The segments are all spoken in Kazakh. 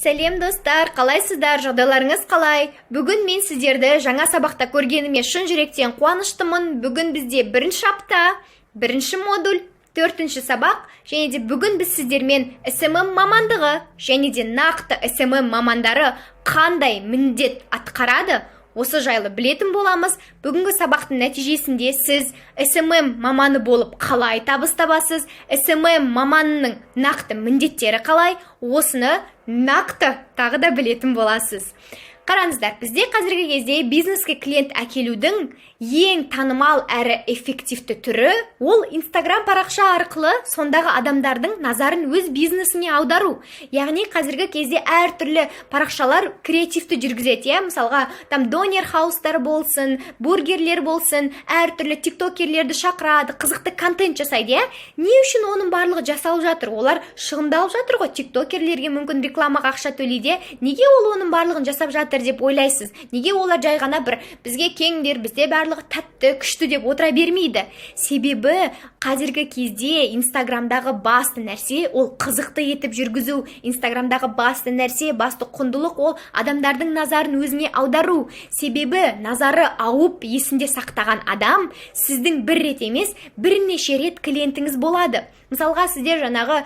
Сәлем, достар! Қалайсыздар, жағдайларыңыз қалай? Бүгін мен сіздерді жаңа сабақта көргеніме шын жүректен қуаныштымын. Бүгін бізде бірінші апта, бірінші модуль, төртінші сабақ және де бүгін біз сіздермен СММ мамандығы және де нақты СММ мамандары қандай міндет атқарады, осы жайлы білетін боламыз. Бүгінгі сабақтың нәтижесінде сіз СММ маманы болып қалай табыс табасыз, СММ маманының нақты міндеттері қалай, осыны нақты тағы да білетін боласыз. Қараңыздар, бізде қазіргі кезде бизнеске клиент әкелудің ең танымал әрі эффективті түрі ол Инстаграм парақша арқылы сондағы адамдардың назарын өз бизнесіне аудару. Яғни қазіргі кезде әртүрлі парақшалар креативті жүргізеді, иә. Мысалға, там донер хаустар болсын, бургерлер болсын, әртүрлі тиктокерлерді шақырады, қызықты контент жасайды, иә. Не үшін оның барлығы жасалып жатыр? Олар шығындалып жатыр ғой, тиктокерлерге мүмкін рекламаға ақша төлейді, иә. Неге ол оның барлығын жасап жатыр деп ойлайсыз? Неге олар жай ғана бір «бізге келіңдер, бізде барлығы тәтті, күшті» деп отыра бермейді? Себебі қазіргі кезде Инстаграмдағы басты нәрсе ол қызықты етіп жүргізу. Инстаграмдағы басты нәрсе, басты құндылық ол адамдардың назарын өзіңе аудару. Себебі назары ауып, есінде сақтаған адам сіздің бір рет емес, бірнеше рет клиентіңіз болады. Мысалға, сіздер жаңағы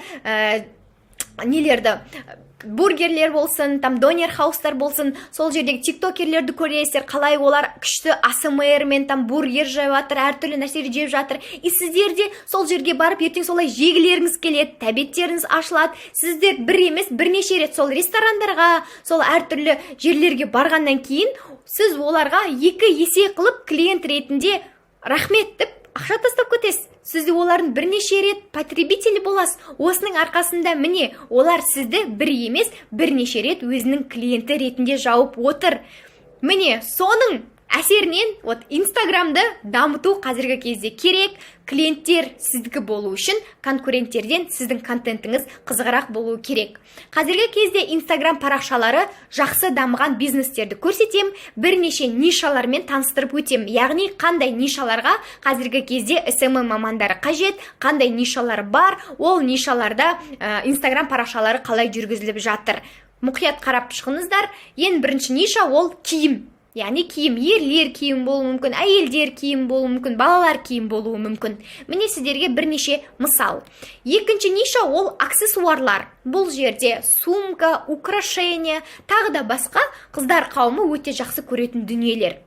нелерді, бургерлер болсын, там донер хаустар болсын, сол жердегі тиктокерлерді көресіздер, қалай олар күшті АСМР мен там бургер жеп жатыр, әртүрлі нәрселер жеп жатыр. И сіздер де сол жерге барып, ертең солай жегілеріңіз келеді, тәбеттеріңіз ашылады. Сіздер бір емес, бірнеше рет сол ресторандарға, сол әртүрлі жерлерге барғаннан кейін сіз оларға екі есе қылып клиент ретінде рахмет деп ақша тастап кетесіз. Сіз де олардың бірнеше рет потребителі боласыз. Осының арқасында, міне, олар сізді бір емес, бірнеше рет өзінің клиенті ретінде жауып отыр. Міне, соның әсерінен вот Инстаграмды дамыту қазіргі кезде керек. Клиенттер сіздікі болу үшін конкуренттерден сіздің контентіңіз қызығырақ болуы керек. Қазіргі кезде Инстаграм парақшалары жақсы дамыған бизнестерді көрсетем, бірнеше нишалармен таныстырып өтем. Яғни қандай нишаларға қазіргі кезде СММ мамандары қажет, қандай нишалар бар, ол нишаларда Инстаграм парақшалары қалай жүргізіліп жатыр, мұқият қарап шығыңыздар. Ең бірінші ниша ол киім. Яғни киім, ерлер киім болуы мүмкін, әйелдер киім болуы мүмкін, балалар киім болуы мүмкін. Міне, сіздерге бірнеше мысал. Екінші ниша ол аксессуарлар. Бұл жерде сумка, украшение, тағы да басқа қыздар қауымы өте жақсы көретін дүниелер.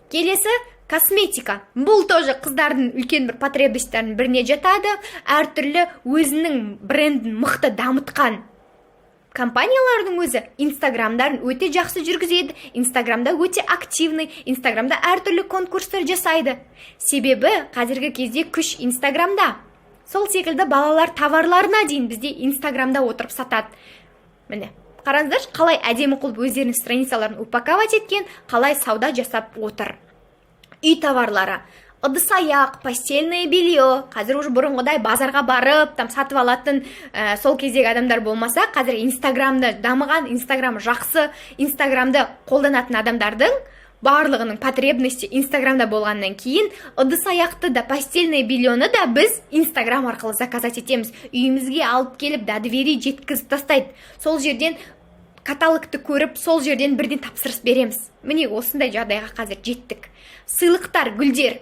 Келесі косметика. Бұл тоже қыздардың үлкен бір потребность тарының біріне жатады. Әртүрлі өзінің брендін мықты дамытқан компаниялардың өзі Инстаграмдарын өте жақсы жүргізеді, Инстаграмда өте активный, Инстаграмда әртүрлі конкурстар жасайды. Себебі қазіргі кезде күш Инстаграмда. Сол секілді балалар товарларына дейін бізде Инстаграмда отырып сатады. Міне, қараңыздаршы, қалай әдемі қылып өздерінің страницаларын упаковать еткен, қалай сауда жасап отыр. Үй товарлары, ыдыс аяқ, постельное белье. Қазір уже бұрынғыдай базарға барып там сатып алатын сол кездегі адамдар болмаса, қазір Инстаграмда дамыған, Инстаграм жақсы, Инстаграмды қолданатын адамдардың барлығының потребности Инстаграмда болғаннан кейін ыдыс аяқты да, постельное белье ні да біз Инстаграм арқылы заказать етеміз. Үйімізге алып келіп, до двери жеткізіп тастайды. Сол жерден каталогты көріп, сол жерден бірден тапсырыс береміз. Міне, осындай жағдайға қазір жеттік. Сыйлықтар, гүлдер,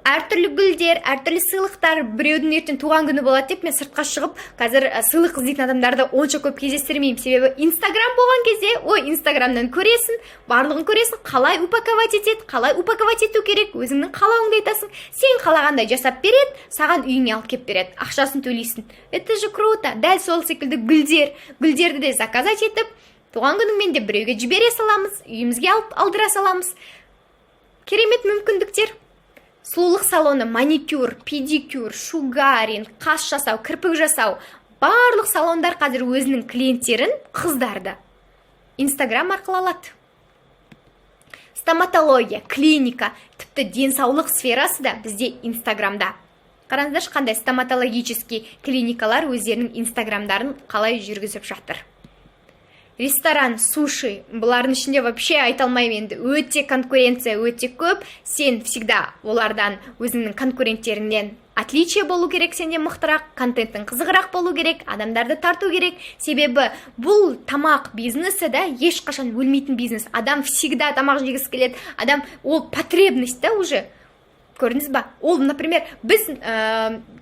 әртүрлі гүлдер, әртүрлі сыйлықтар. Біреудің ертең туған күні болады деп мен сыртқа шығып қазір сыйлық іздейтін адамдарды онша көп кездестірмеймін. Себебі Инстаграм болған кезде, ой, Инстаграмнан көресің, барлығын көресің, қалай упаковать етеді, қалай упаковать ету керек, өзіңнің қалауыңды айтасың, сен қалағандай жасап береді, саған үйіңе алып келіп береді, ақшасын төлейсің. Это же круто! Дәл сол секілді гүлдер, гүлдерді де заказать етіп, туған күніңмен де біреуге жібере саламыз, үйімізге алып алдыра саламыз. Керемет мүмкіндіктер. Сұлулық салоны, маникюр, педикюр, шугаринг, қас жасау, кірпік жасау, барлық салондар қазір өзінің клиенттерін, қыздарды Инстаграм арқылы алады. Стоматология, клиника, тіпті денсаулық сферасы да бізде Инстаграмда. Қараңыздаршы, қандай стоматологический клиникалар өздерінің Инстаграмдарын қалай жүргізіп жатыр. Ресторан, суши, бұлардың ішінде вообще айта алмаймын енді, өте конкуренция өте көп. Сен всегда олардан, өзіңнің конкуренттеріңнен Отличие болу керек сенде мықтырақ, контентің қызығырақ болу керек, адамдарды тарту керек. Себебі бұл тамақ бизнесі да ешқашан өлмейтін бизнес. Адам всегда тамақ жегісі келеді. Адам ол потребность да уже, көрдіңіз ба? Ол, например, біз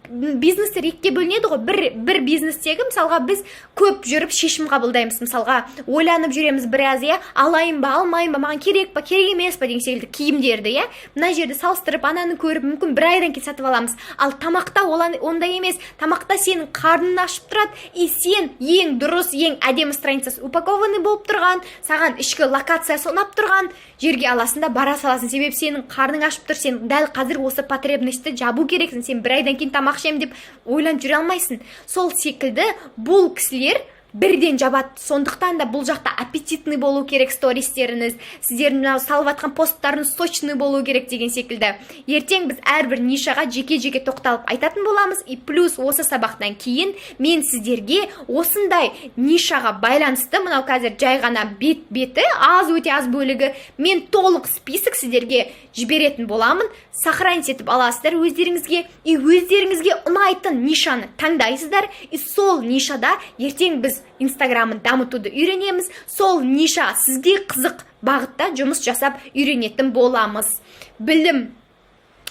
бизнестер екіге бөлінеді ғой. Бір бизнестегі, мысалға, біз көп жүріп шешім қабылдаймыз, мысалға, ойланып жүреміз біраз, иә, алайын ба, алмайын ба, маған керек па, керек емес па деген секілді киімдерді, иә, мына жерді салыстырып, ананы көріп, мүмкін, бір айдан кейін сатып аламыз. Ал тамақта ол ондай емес. Тамақта сенің қарның ашып тұрады, и сен ең дұрыс, ең әдемі страницасы упакованный болып тұрған, саған ішкі локациясы ұнап тұрған жерге аласың да, бара саласың. Себебі сенің қарның ашып тұр, сен дәл қазір осы потребностьті жабу керексің. Сен бір айдан кейін тамақ ішемін деп ойланып жүре алмайсың. Сол секілді бұл кісілер бірден жабады. Сондықтан да бұл жақта аппетитный болу керек стористеріңіз, сіздердің мынау салып жатқан посттарыңыз сочный болу керек деген секілді. Ертең біз әрбір нишаға жеке жеке тоқталып айтатын боламыз. И плюс осы сабақтан кейін мен сіздерге осындай нишаға байланысты, мынау қазір жай ғана бет беті аз, өте аз бөлігі, мен толық список сіздерге жіберетін боламын. Сохранить етіп аласыздар өздеріңізге и өздеріңізге ұнайтын нишаны таңдайсыздар. И сол нишада ертең біз Инстаграмын дамытуды үйренеміз. Сол ниша сізге қызық бағытта жұмыс жасап үйренетін боламыз.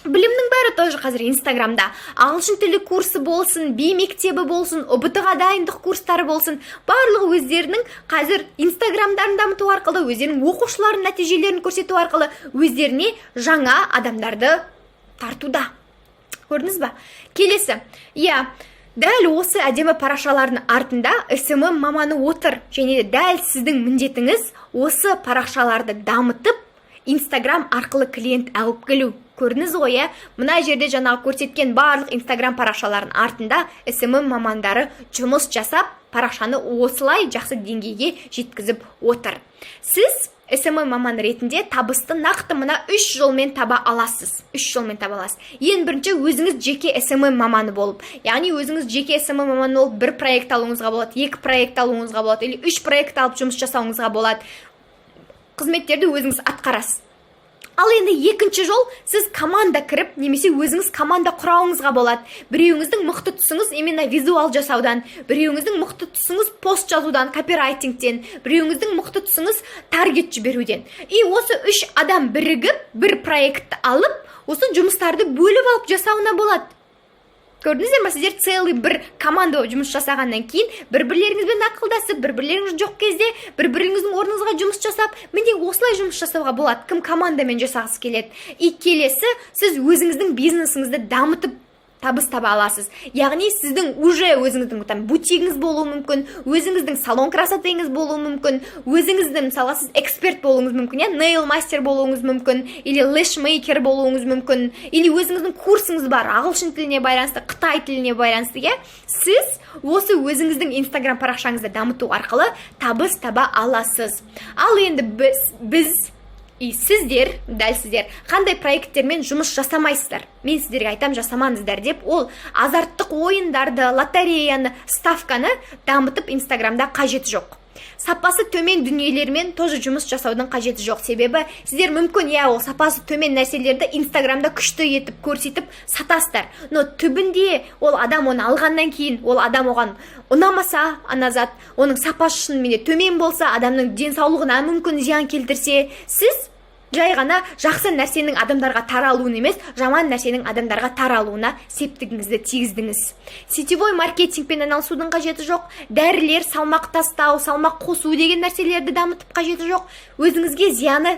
Білімнің бәрі тоже қазір Инстаграмда: ағылшын тілі курсы болсын, би мектебі болсын, ҰБТ ға дайындық курстары болсын, барлығы өздерінің қазір Инстаграмдарын дамыту арқылы, өздерінің оқушыларының нәтижелерін көрсету арқылы өздеріне жаңа адамдарды тартуда. Көрдіңіз ба? Келесі, иә, дәл осы әдемі парақшалардың артында СММ маманы отыр. Және де дәл сіздің міндетіңіз осы парақшаларды дамытып, Инстаграм арқылы клиент алып келу. Көрдіңіз ғой, иә? Мына жерде жаңағы көрсеткен барлық Инстаграм парақшалардың артында СММ мамандары жұмыс жасап, парақшаны осылай жақсы деңгейге жеткізіп отыр. Сіз СММ маман ретінде табысты нақты мына үш жолмен таба аласыз. Үш жолмен таба аласыз. Ең бірінші, өзіңіз жеке СММ маманы болып, яғни өзіңіз жеке СММ маманы болып, бір проект алуыңызға болады, екі проект алуыңызға болады или үш проект алып жұмыс жасауыңызға болады. Қызметтерді өзіңіз атқарасыз. Ал енді екінші жол: сіз команда кіріп немесе өзіңіз команда құрауыңызға болады. Біреуіңіздің мықты тұсыңыз именно визуал жасаудан, біреуіңіздің мықты тұсыңыз пост жазудан, копирайтингтен, біреуіңіздің мықты тұсыңыз таргет жіберуден. И осы үш адам бірігіп, бір проектті алып, осы жұмыстарды бөліп алып жасауына болады. Көрдіңіздер ма? Сіздер целый бір команда болып жұмыс жасағаннан кейін, бір бірлеріңізбен ақылдасып, бір бірлеріңіз жоқ кезде бір біріңіздің орныңызға жұмыс жасап, міне, осылай жұмыс жасауға болады, кім командамен жасағысы келеді. И келесі, сіз өзіңіздің бизнесіңізді дамытып табыс таба аласыз. Яғни сіздің уже өзіңіздің там бутигіңіз болуы мүмкін, өзіңіздің салон красотыңыз болуы мүмкін, өзіңіздің, мысалға, сіз эксперт болуыңыз мүмкін, иә, нейл мастер болуыңыз мүмкін или лэшмейкер болуыңыз мүмкін, или өзіңіздің курсыңыз бар ағылшын тіліне байланысты, қытай тіліне байланысты, иә. Сіз осы өзіңіздің Инстаграм парақшаңызды дамыту арқылы табыс таба аласыз. Ал енді біз и сіздер, дәл сіздер қандай проекттермен жұмыс жасамайсыздар? Мен сіздерге айтамын, жасамаңыздар деп. Ол азарттық ойындарды, лотереяны, ставканы дамытып Инстаграмда қажеті жоқ. Сапасы төмен дүниелермен тоже жұмыс жасаудың қажеті жоқ. Себебі сіздер мүмкін, иә, ол сапасы төмен нәрселерді Инстаграмда күшті етіп көрсетіп сатасыздар, но түбінде ол адам оны алғаннан кейін, ол адам оған ұнамаса, ана зат, оның сапасы шынымен де төмен болса, адамның денсаулығына мүмкін зиян келтірсе, сіз жай ғана жақсы нәрсенің адамдарға таралуын емес, жаман нәрсенің адамдарға таралуына септігіңізді тигіздіңіз. Сетевой маркетингпен айналысудың қажеті жоқ. Дәрілер, салмақ тастау, салмақ қосу деген нәрселерді дамытып қажеті жоқ. Өзіңізге зияны,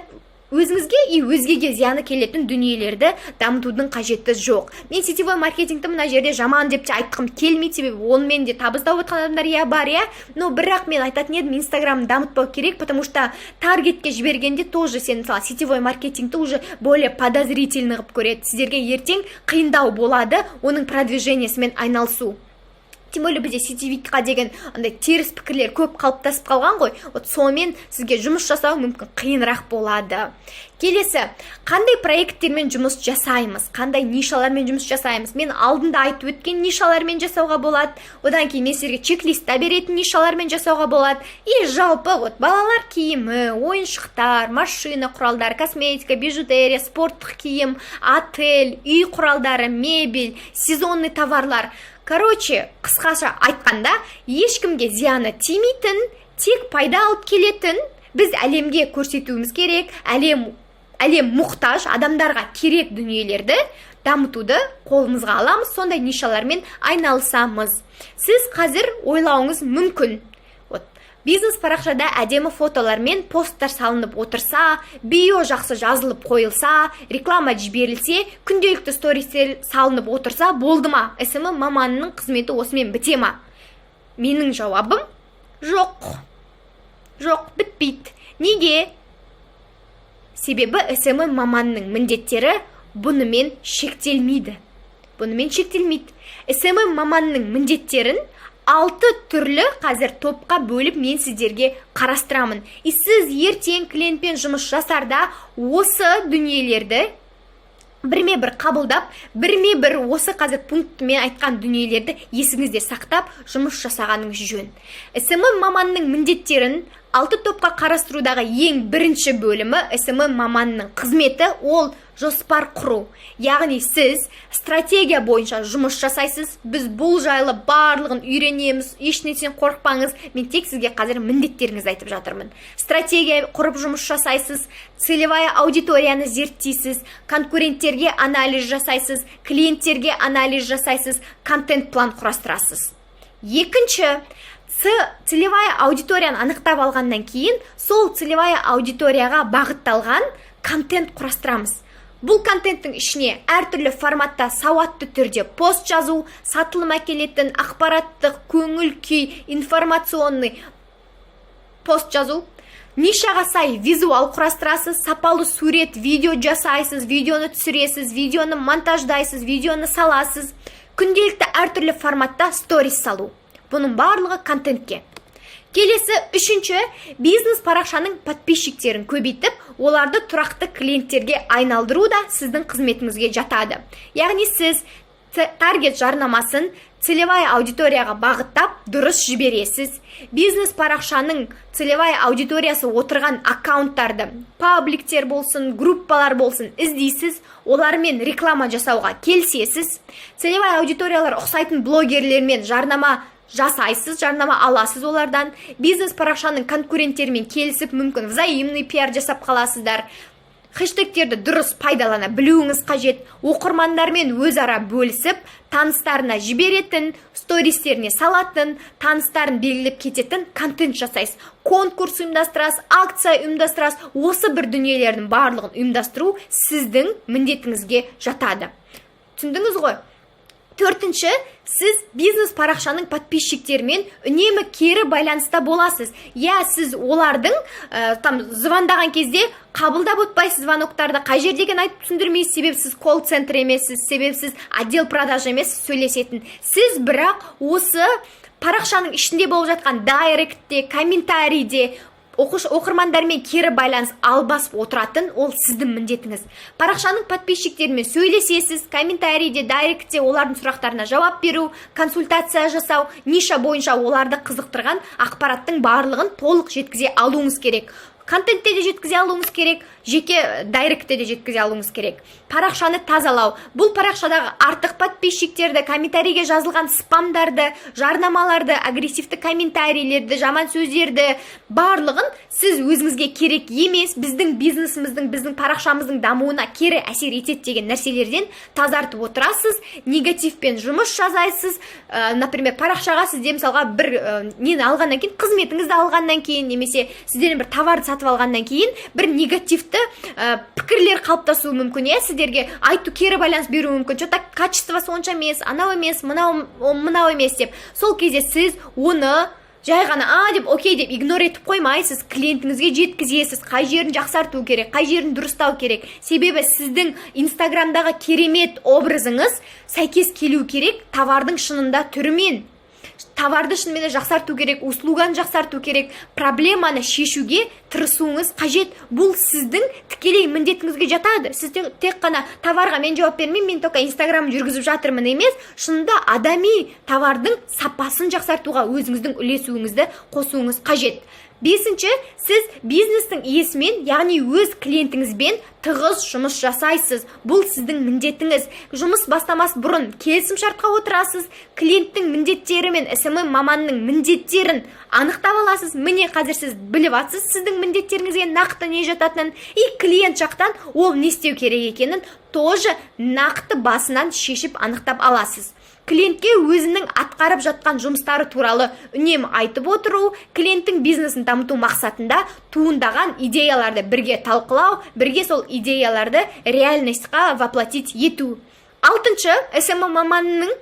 өзіңізге и өзгеге зияны келетін дүниелерді дамытудың қажеті жоқ. Мен сетевой маркетингті мына жерде жаман деп те айтқым келмейді, себебі онымен де табыс тауып жатқан адамдар, иә, бар, иә. Но бірақ мен айтатын едім, Инстаграмды дамытпау керек, потому что таргетке жібергенде тоже сен, мысалы, сетевой маркетингті уже более подозрительный қылып көреді. Сіздерге ертең қиындау болады оның продвижениесімен айналысу. Тем более бізде сетевик қа деген андай теріс пікірлер көп қалыптасып қалған ғой. Вот сонымен сізге жұмыс жасау мүмкін қиынырақ болады. Келесі, қандай проекттермен жұмыс жасаймыз, қандай нишалармен жұмыс жасаймыз? Мен алдында айтып өткен нишалармен жасауға болады. Одан кейін мен сіздерге чек-лист та беретін нишалармен жасауға болады. И жалпы, вот, балалар киімі, ойыншықтар, машина құралдары, косметика, бижутерия, спорттық киім, отель, үй құралдары, мебель, сезонный товарлар. Короче, қысқаша айтқанда, ешкімге зияны тимейтін, тек пайда алып келетін, біз әлемге көрсетуіміз керек, әлем мұқтаж, адамдарға керек дүниелерді дамытуды қолымызға аламыз, сондай нишалармен айналысамыз. Сіз қазір ойлауыңыз мүмкін: вот, бизнес парақшада әдемі фотолар мен посттар салынып отырса, био жақсы жазылып қойылса, реклама жіберілсе, күнделікті стористер салынып отырса болды ма? СММ маманының қызметі осымен біте ма? Менің жауабым: жоқ, жоқ, бітпейді. Неге? Себебі СММ маманының міндеттері бұнымен шектелмейді, бұнымен шектелмейді. СММ маманының міндеттерін алты түрлі қазір топқа бөліп, мен сіздерге қарастырамын. И сіз ертең клиентпен жұмыс жасарда осы дүниелерді бірме бір қабылдап, бірме бір осы қазір пунктімен айтқан дүниелерді есіңізде сақтап жұмыс жасағаныңыз жөн. СММ маманының міндеттерін алты топқа қарастырудағы ең бірінші бөлімі, СММ маманының қызметі, ол жоспар құру. Яғни сіз стратегия бойынша жұмыс жасайсыз. Біз бұл жайлы барлығын үйренеміз, ешнәрседен қорықпаңыз. Мен тек сізге қазір міндеттеріңізді айтып жатырмын. Стратегия құрып жұмыс жасайсыз, целевая аудиторияны зерттейсіз, конкуренттерге анализ жасайсыз, клиенттерге анализ жасайсыз, контент план құрастырасыз. Екінші, целевая аудиторияны анықтап алғаннан кейін, сол целевая аудиторияға бағытталған контент құрастырамыз. Бұл контенттің ішіне әртүрлі форматта сауатты түрде пост жазу, сатылым әкелетін ақпараттық, көңіл күй, информационный пост жазу, нишаға сай визуал құрастырасыз, сапалы сурет, видео жасайсыз, видеоны түсіресіз, видеоны монтаждайсыз, видеоны саласыз, күнделікті әртүрлі форматта сторис салу. Бұның барлығы контентке. Келесі, үшінші, бизнес парақшаның подписчиктерін көбейтіп, оларды тұрақты клиенттерге айналдыру да сіздің қызметіңізге жатады. Яғни сіз таргет жарнамасын целевая аудиторияға бағыттап, дұрыс жібересіз, бизнес парақшаның целевая аудиториясы отырған аккаунттарды, пабликтер болсын, группалар болсын, іздейсіз, олармен реклама жасауға келісесіз, целевая аудиториялар ұқсайтын блогерлермен жарнама жасайсыз, жарнама аласыз олардан, бизнес парақшаның конкуренттерімен келісіп, мүмкін, взаимный пиар жасап қаласыздар. Хэштегтерді дұрыс пайдалана білуіңіз қажет. Оқырмандармен өзара бөлісіп, таныстарына жіберетін, стористеріне салатын, таныстарын белгілеп кететін контент жасайсыз, конкурс ұйымдастырасыз, акция ұйымдастырасыз. Осы бір дүниелердің барлығын ұйымдастыру сіздің міндетіңізге жатады. Түсіндіңіз ғой? Төртінші, сіз бизнес парақшаның подписчиктерімен үнемі кері байланыста боласыз. Иә, сіз олардың там звондаған кезде қабылдап отпайсыз звоноктарды, қай жерде екенін айтып түсіндірмейсіз, себебі сіз колл центр емессіз, себебі сіз отдел продаж емессіз сөйлесетін. Сіз бірақ осы парақшаның ішінде болып жатқан директте, комментарийде оқырмандармен кері байланыс албасып отыратын, ол сіздің міндетіңіз. Парақшаның подписчиктерімен сөйлесесіз, комментарийде, директте олардың сұрақтарына жауап беру, консультация жасау, ниша бойынша оларды қызықтырған ақпараттың барлығын толық жеткізе алуыңыз керек. Контентте де жеткізе алуыңыз керек, жеке директте де жеткізе алуыңыз керек. Парақшаны тазалау: бұл парақшадағы артық подписчиктерді, комментарийге жазылған спамдарды, жарнамаларды, агрессивті комментарийлерді, жаман сөздерді, барлығын сіз өзіңізге керек емес, біздің бизнесіміздің, біздің парақшамыздың дамуына кері әсер етеді деген нәрселерден тазартып отырасыз. Негативпен жұмыс жасайсыз. Например, парақшаға сізде, мысалға, бір нені алғаннан кейін, қызметіңізді алғаннан кейін немесе сіздерден бір товарды сатып алғаннан кейін бір негативті пікірлер қалыптасуы мүмкін, иә, сіздерге айту, кері байланыс беруі мүмкін: че то качествосы онша емес, анау емес, мынау мынау емес деп. Сол кезде сіз оны жай ғана «а» деп, «окей» деп игнор етіп қоймайсыз, клиентіңізге жеткізесіз, қай жерін жақсарту керек, қай жерін дұрыстау керек. Себебі сіздің инстаграмдағы керемет образыңыз сәйкес келу керек товардың шынында түрімен. Товарды шынымен де жақсарту керек, услуганы жақсарту керек, проблеманы шешуге тырысуыңыз қажет. Бұл сіздің тікелей міндетіңізге жатады. Сіз тек қана товарға мен жауап бермеймін, мен только Инстаграм жүргізіп жатырмын емес, шынында адами товардың сапасын жақсартуға өзіңіздің үлесуіңізді қосуыңыз қажет. Бесінші, сіз бизнестің иесімен, яғни өз клиентіңізбен тығыз жұмыс жасайсыз. Бұл сіздің міндетіңіз. Жұмыс бастамас бұрын келісім шартқа отырасыз, клиенттің міндеттері мен СММ маманының міндеттерін анықтап аласыз. Міне, қазір сіз біліп жатсыз сіздің міндеттеріңізге нақты не жататынын, и клиент жақтан ол не істеу керек екенін тоже нақты басынан шешіп, анықтап аласыз. Клиентке өзінің атқарып жатқан жұмыстары туралы үнемі айтып отыру, клиенттің бизнесін дамыту мақсатында туындаған идеяларды бірге талқылау, бірге сол идеяларды реальность қа воплотить ету. Алтыншы, СММ маманының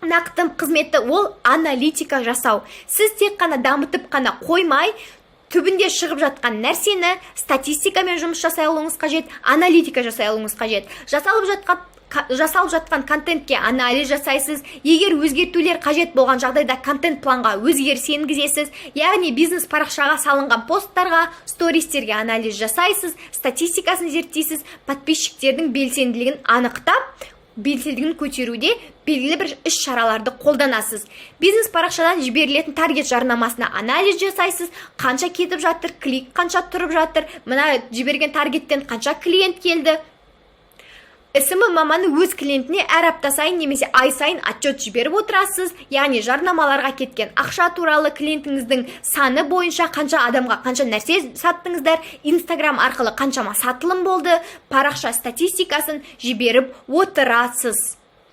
нақты қызметі — ол аналитика жасау. Сіз тек қана дамытып қана қоймай, түбінде шығып жатқан нәрсені статистикамен жұмыс жасай алуыңыз қажет, аналитика жасай алуыңыз қажет. Жасалып жатқан контентке анализ жасайсыз. Егер өзгертулер қажет болған жағдайда, контент планға өзгеріс енгізесіз, яғни бизнес парақшаға салынған посттарға, стористерге анализ жасайсыз, статистикасын зерттейсіз, подписчиктердің белсенділігін анықтап, белсенділігін көтеруде белгілі бір іс шараларды қолданасыз. Бизнес парақшадан жіберілетін таргет жарнамасына анализ жасайсыз: қанша кетіп жатыр, клик қанша тұрып жатыр, мына жіберген таргеттен қанша клиент келді. СММ маманы өз клиентіне әр апта сайын немесе ай сайын отчет жіберіп отырасыз, яғни жарнамаларға кеткен ақша туралы, клиентіңіздің саны бойынша қанша адамға қанша нәрсе саттыңыздар, Инстаграм арқылы қаншама сатылым болды, парақша статистикасын жіберіп отырасыз.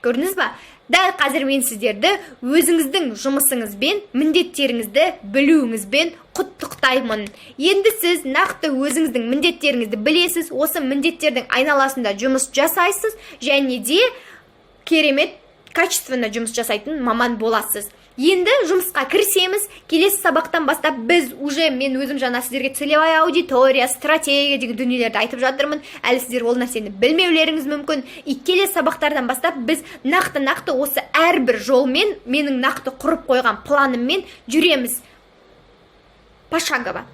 Көрдіңіз ба? Дәл қазір мен сіздерді өзіңіздің жұмысыңызбен, міндеттеріңізді білуіңізбен құттықтаймын. Енді сіз нақты өзіңіздің міндеттеріңізді білесіз, осы міндеттердің айналасында жұмыс жасайсыз және де керемет, качественно жұмыс жасайтын маман боласыз. Енді жұмысқа кірісеміз. Келесі сабақтан бастап біз уже, мен өзім жаңа сіздерге целевая аудитория, стратегия деген дүниелерді айтып жатырмын, әлі сіздер ол нәрсені білмеулеріңіз мүмкін. И келесі сабақтардан бастап біз нақты-нақты осы әрбір жолмен, менің нақты құрып қойған планыммен жүреміз, пошагово.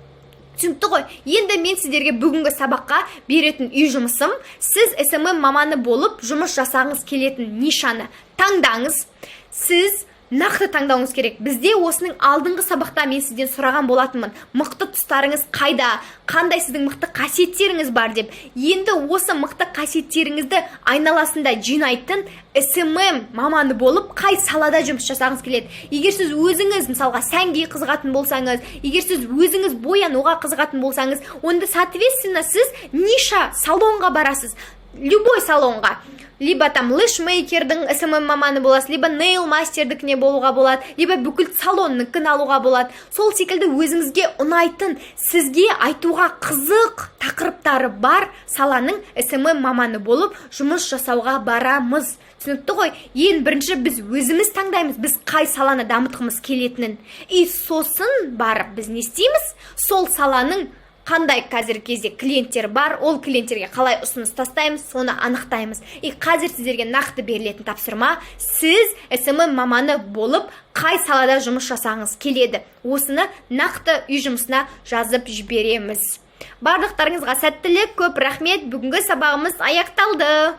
Түсінікті ғой? Енді мен сіздерге бүгінгі сабаққа беретін үй жұмысым: сіз СММ маманы болып жұмыс жасағыңыз келетін нишаны таңдаңыз. Сіз нақты таңдауыңыз керек. Бізде осының алдыңғы сабақта мен сізден сұраған болатынмын: мықты тұстарыңыз қайда, қандай сіздің мықты қасиеттеріңіз бар деп. Енді осы мықты қасиеттеріңізді айналасында жинайтын СММ маманы болып қай салада жұмыс жасағыңыз келеді? Егер сіз өзіңіз, мысалға, сәнге қызығатын болсаңыз, егер сіз өзіңіз боянуға қызығатын болсаңыз, онда, соответственно, сіз ниша салонға барасыз, любой салонға, либо там лэшмейкердің СММ маманы боласыз, либо нейл мастердікіне болуға болады, либо бүкіл салонныкін алуға болады. Сол секілді өзіңізге ұнайтын, сізге айтуға қызық тақырыптары бар саланың СММ маманы болып жұмыс жасауға барамыз. Түсінікті ғой? Ең бірінші біз өзіміз таңдаймыз, біз қай саланы дамытқымыз келетінін, и сосын барып біз не істейміз? Сол саланың қандай қазіргі кезде клиенттер бар, ол клиенттерге қалай ұсыныс тастаймыз, соны анықтаймыз. И қазір сіздерге нақты берілетін тапсырма: сіз СММ маманы болып қай салада жұмыс жасағыңыз келеді, осыны нақты үй жұмысына жазып жібереміз. Барлықтарыңызға сәттілік, көп рахмет, бүгінгі сабағымыз аяқталды.